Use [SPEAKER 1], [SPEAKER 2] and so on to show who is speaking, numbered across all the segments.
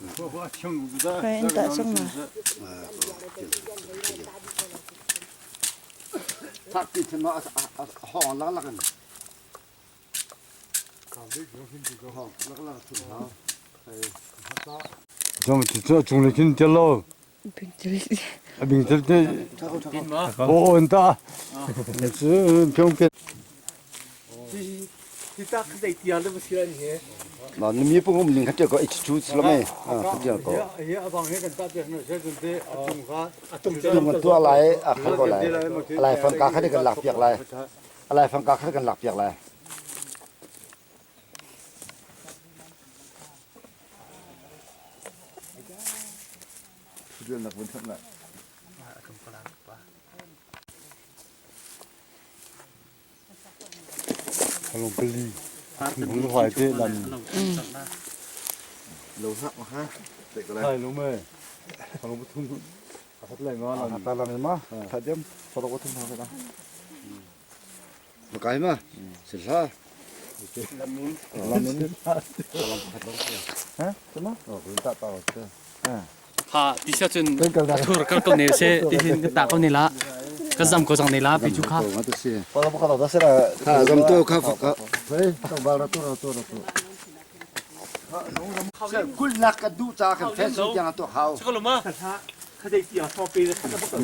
[SPEAKER 1] Koi an tah cang ma?
[SPEAKER 2] Cung le khin tel lo. Bing tel te. Oh, enta. Pyong pet.
[SPEAKER 3] Na mi pung um ning khatia ko ich chu slame a khatia ko tung kan tua lai a khal ko lai alai fang ka khat kan lak piak lai alai fang ka khat kan lak piak lai nak vun thap na
[SPEAKER 2] Lungpali lunghoai te lam
[SPEAKER 3] lo hak ma ha te ko lai
[SPEAKER 2] hai lu me lung thum a khat lai ma lam
[SPEAKER 3] ta lam ma tha dem photo ko thum ha ka ma kai ma sil ha
[SPEAKER 2] lamin
[SPEAKER 3] lamin ha ma oh kun ta ta ha
[SPEAKER 4] Ha ti sia cun thur kal ko ne se ti hin ka ta ko ne la ka zam ko zang ne la pi chu kha.
[SPEAKER 3] Ha zam to kha ka kul nak ka du cha kan fe su tiang to hau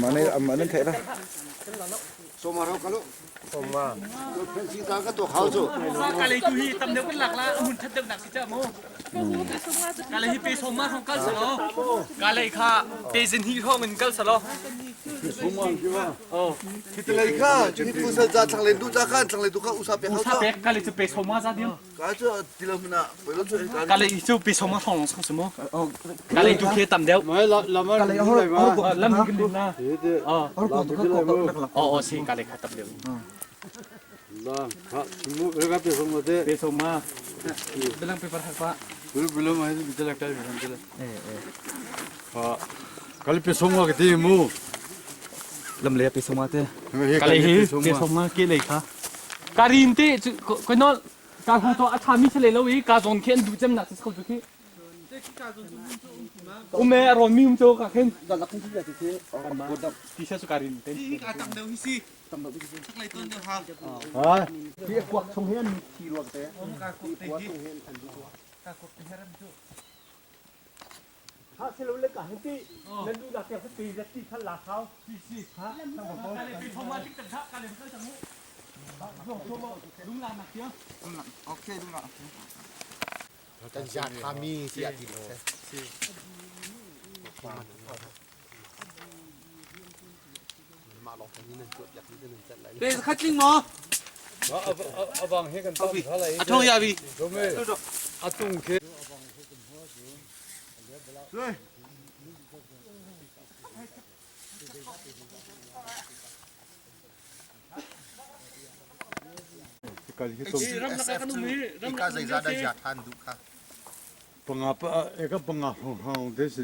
[SPEAKER 5] Mane mane thai la.
[SPEAKER 3] Soma ro kalu soma fencing ta ka to hau chu
[SPEAKER 4] Ka lei tu hi tam deuh kan lak la mun that deuh nak si cha mu. Ka lei hi pe soma hong kal salo. Ka lei kha pe zin hi hong in kal salo. Oh.
[SPEAKER 5] Hitlei kha hi pusal za thlanglei du za khan thlanglei du kha usa pe
[SPEAKER 4] Usa pek ka lei chu pe soma za diam.
[SPEAKER 5] Ka chu tilo mana pelo chu
[SPEAKER 4] Ka lei chu pe soma thong long sang sumo. Ka lei tu khe tam deuh.
[SPEAKER 2] Mai la lama
[SPEAKER 6] Ka lei hor hor
[SPEAKER 4] Lam hi kan din la.
[SPEAKER 2] Oh
[SPEAKER 4] Oh oh si ka lei kha tam deuh.
[SPEAKER 2] La kha mu ka pe soma te
[SPEAKER 4] Pe soma. Bilang paper hak pa.
[SPEAKER 2] bulu bulu ma hi bitala kal bilang tela ha kal pe soma ke ti mu
[SPEAKER 6] lam le pe soma te
[SPEAKER 4] Ka lei hi pe soma ke lei kha. Ka rin te chu ko no ka hong to a tha mi se le lo i ka zon khi an du cem nak ko chu khi. Ume a ron mi um cho ka khen. Ti sha chu ka rin te.
[SPEAKER 5] Ka tang deuh hi si. Tang deuh hi si. Thak lei ton deuh ha.
[SPEAKER 2] Ha
[SPEAKER 3] ti kuak chung hian thi ruak te ti kuak chung hian an du
[SPEAKER 5] Ka kuak te haram chu.
[SPEAKER 7] Ha se lo le ka hin ti nan du da te ti ti kha la khao
[SPEAKER 4] Si si. Ha. Ka lei pe soma tik tak tha ka lei ka chang mu. Lung la nak tia.
[SPEAKER 5] Okay lung la. Kan ja thami si ati lo. Si.
[SPEAKER 4] Pe khat tling mo.
[SPEAKER 2] Awang he kan tam tha lai
[SPEAKER 4] A thong ya bi.
[SPEAKER 2] Dome atung khe
[SPEAKER 4] Ram laka kan um hi. Ram
[SPEAKER 5] Ika zeiza dah ja than du kha.
[SPEAKER 2] Panga pa eka panga hong hong te si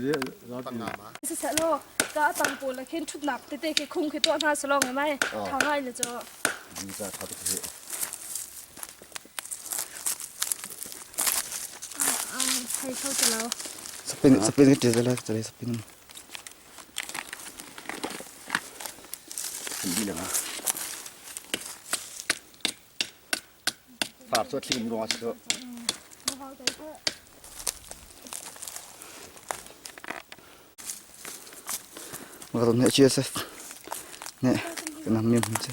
[SPEAKER 5] Panga ma.
[SPEAKER 1] Siseh law ka a tang pawl ah khin ṭhutnak tete khi khung khi tuah hna selaw ngai mai ṭha ngai le cu.
[SPEAKER 3] Za tha tuk hi.
[SPEAKER 1] Thei kho ti lo.
[SPEAKER 6] Sapin sapin ka ṭial la chale sapin.
[SPEAKER 3] Di lang ah. Far cu thling ruang a si.
[SPEAKER 6] Maka ne GSF ne kana mim che.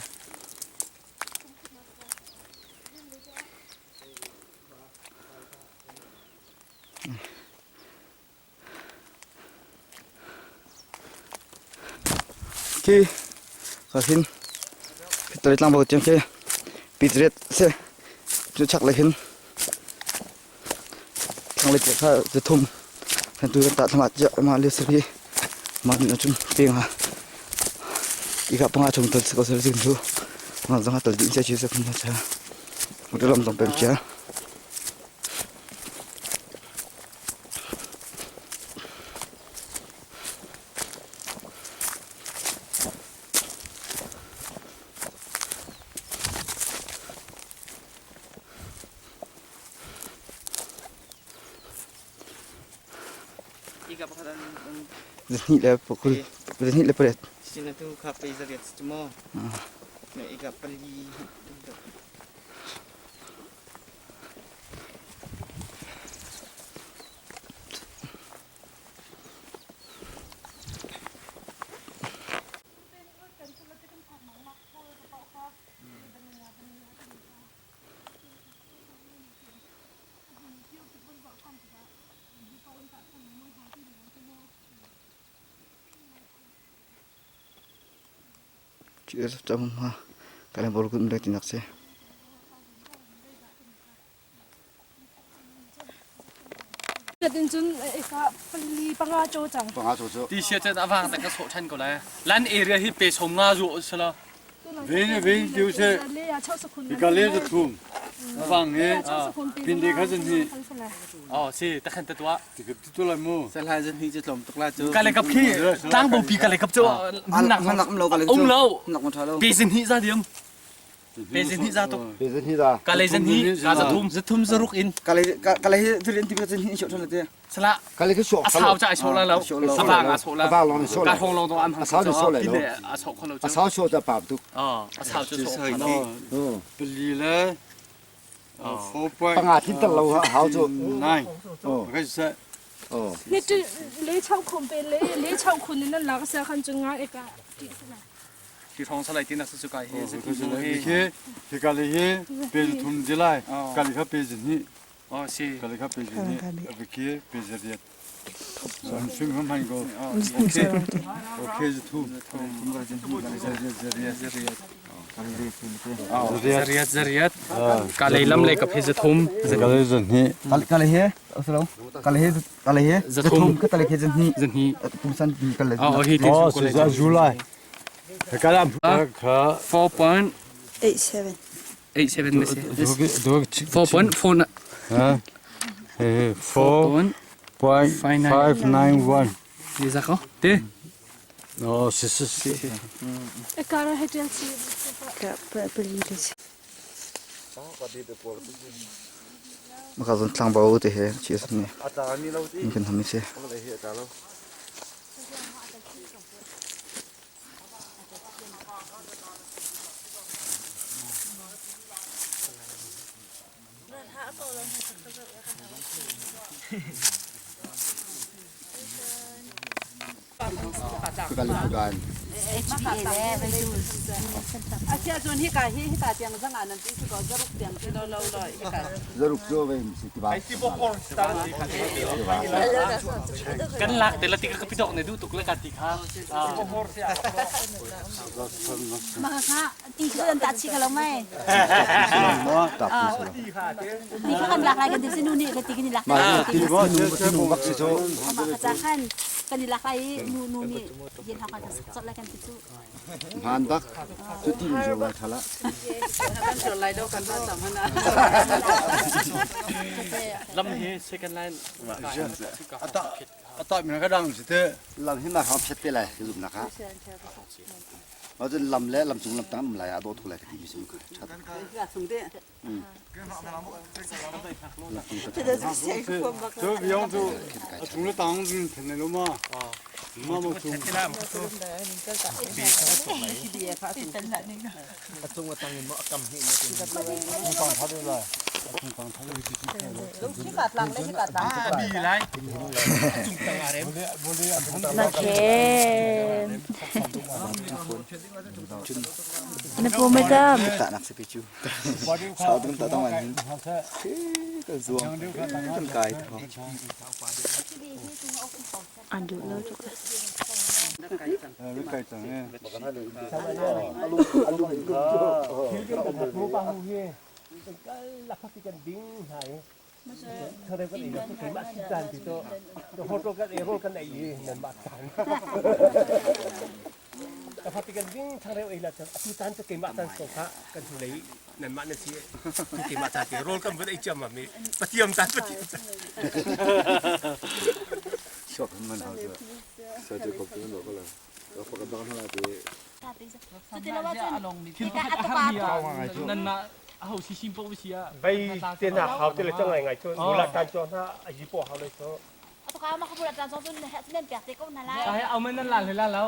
[SPEAKER 6] Khi ka hin tali tlang bo tiang khi pitret se chu chak le hin thlang le kha chu thum kan tu ta thama cha ma le sri ma ni chung peng ha i ka panga chung tel ko sel jing chu ma zang tel ding che chi se khum cha mu lam zong pem cha. Zahnih le pakul zahnih le pariat.
[SPEAKER 8] Sinatu kha pe zariat si maw? Na ika pali.
[SPEAKER 1] Tin cun eka pali panga cho cang.
[SPEAKER 3] Panga cho cu.
[SPEAKER 4] Ti sia chan awang ta ka so than ko lai. Lan area hi pe som nga zu sala.
[SPEAKER 2] Ve ve tiu se ka le za thum awang he pin de kha zan hi.
[SPEAKER 4] Oh si ta khan ta tua.
[SPEAKER 2] Ti ka tu lai mu.
[SPEAKER 8] Salhai zan hi chu tlom tuk la chu.
[SPEAKER 4] Ka le kap khi tlang bo pi ka le kap chu
[SPEAKER 6] nak nak um lo ka le
[SPEAKER 4] um lo.
[SPEAKER 6] Nak ma tha lo.
[SPEAKER 4] Pe zan hi za diam. Pe zan hi za tuk.
[SPEAKER 3] Pe zan hi za.
[SPEAKER 4] Ka le zan hi ka za thum.
[SPEAKER 8] Za thum za ruk in.
[SPEAKER 6] Ka le ka le hi thurin ti ka zan hi shot than te.
[SPEAKER 4] Sala
[SPEAKER 3] Ka le khi shok
[SPEAKER 4] a sau cha ai so la lo. A vang a so la.
[SPEAKER 3] A vang long ni so
[SPEAKER 4] Ka
[SPEAKER 3] la.
[SPEAKER 4] thong long to am
[SPEAKER 3] A sau ni so lai lo.
[SPEAKER 4] A so kho lo
[SPEAKER 3] A sau so ta pam tuk.
[SPEAKER 4] A sau chu so kho lo.
[SPEAKER 2] Pali le 4.
[SPEAKER 3] Panga thin tal lo hau chu.
[SPEAKER 2] 9. Oh. Kai sa.
[SPEAKER 3] Oh.
[SPEAKER 1] Ni tu le chau khum pe le le chau khun ni nan lak sa khan chun nga eka ti sala.
[SPEAKER 4] Ti thong salai ti nak su kai he
[SPEAKER 2] He he he ka le he pe thum de lai ka le kha pe ni.
[SPEAKER 4] Oh si.
[SPEAKER 2] Ka le kha pe ni. Abi ke pe zariat. San sim hum han go. Okay. Okay thum. Zariat zariat.
[SPEAKER 4] Zariat zariat. Ka le lam le ka phe za thum.
[SPEAKER 2] Ka le zan hi.
[SPEAKER 6] Ka le he oslo ka le he ka le he
[SPEAKER 4] Za thum.
[SPEAKER 6] ka le he zan hi
[SPEAKER 4] Zan hi.
[SPEAKER 6] pungsan ka le
[SPEAKER 4] Oh hi ti
[SPEAKER 2] Oh
[SPEAKER 4] su ko le.
[SPEAKER 2] sa July. Ka la kha
[SPEAKER 4] 4.87
[SPEAKER 9] 87.
[SPEAKER 4] me se.
[SPEAKER 2] Do
[SPEAKER 4] 4.4
[SPEAKER 2] ha. He 4.591.
[SPEAKER 4] Ni za ko. Te.
[SPEAKER 2] No, si si si.
[SPEAKER 1] Eka ra hetel si.
[SPEAKER 9] Ka pali le si.
[SPEAKER 6] Maka zon tlang bau te he chi san ni. Kan hami se.
[SPEAKER 3] Ka le kan.
[SPEAKER 10] Asia zon hi ka hi hi ta tiang zang anan ti ko zaruk tiang ti lo lo lo hi ka
[SPEAKER 3] Zaruk zo ve si ti ba.
[SPEAKER 4] Kan lak te la ti ka pitok ne du tuk le ka ti kha.
[SPEAKER 10] Ma kha ti khu dan ta chi ka lo mai
[SPEAKER 3] Ta pu so.
[SPEAKER 10] Ti kha kan lak lai kan ti sinu ni ka ti ni lak
[SPEAKER 3] Ma ti bo ti nu bak si zo.
[SPEAKER 10] Ma kha cha khan kan ni lak lai nu nu ni yin ha kan chot lai kan ti chu
[SPEAKER 3] Han bak. Chu ti nu zo wa thala.
[SPEAKER 10] Kan chot lai do kan ta sam na
[SPEAKER 4] Lam he second line.
[SPEAKER 2] Ata ata mi ka dang si te.
[SPEAKER 3] Lam hi ma kham phet te lai zum na kha. Ma chu lam le lam chung lam tang lai a do thu lai ka ti mi sim ka.
[SPEAKER 2] 这样就从了当中听的了嘛。妈妈从。
[SPEAKER 4] Bi lai.
[SPEAKER 9] Na khem. Na pu mai tam.
[SPEAKER 6] Ta nak se pe chu. Sau tung ta tang an hin. Ka zuang. Kan kai tho.
[SPEAKER 9] An du lo tuk.
[SPEAKER 2] 盖章哎。
[SPEAKER 3] 小朋友们好子，小就搞不懂了。我个当他那边。
[SPEAKER 4] Thil pakhat a har mi ah nan na ho si sim po si ah.
[SPEAKER 7] Vei te na hau te le chang ngai ngai chu nu la kan cho na a yi po hau le cho.
[SPEAKER 11] Atuka ma khabura tan song cun nan pek te ko na lai.
[SPEAKER 4] Ka he au men nan lan le la lo.